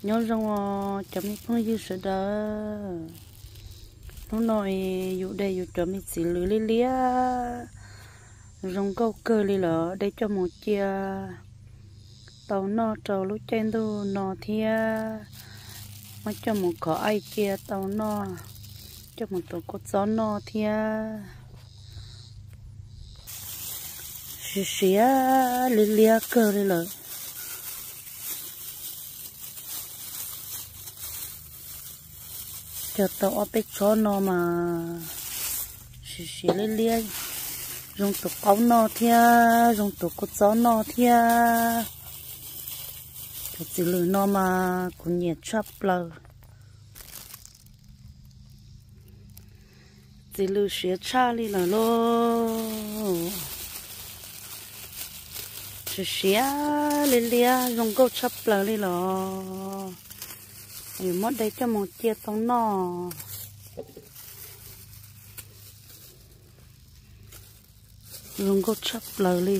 Nyob zoo os cov me phooj ywg sawv daws. Hnub no yus de yus cov me txiv lws liab liab zoo nkauj kawg li los de coj mus cia tau noj rau lub caij ntuj no thiab. Muab coj mus khov aij cia tau noj, coj mus tuav kua txob noj thiab. Siav siav liab liab kawg li lawm. Cog tau ob peb tsob no mas siav siav liab liab, zoo tuav qaub noj thiab zoo tuav kua txob noj thiab. Cov txiv lws no mas kuv nyiam tshaj plaws. Txiv lws siav tshaj li lawm lauj. Siav siav liab liab zoo nkauj tshaj plaws li los. Muab de coj mus cia tau noj. Zoo nkauj tshaj plaws li.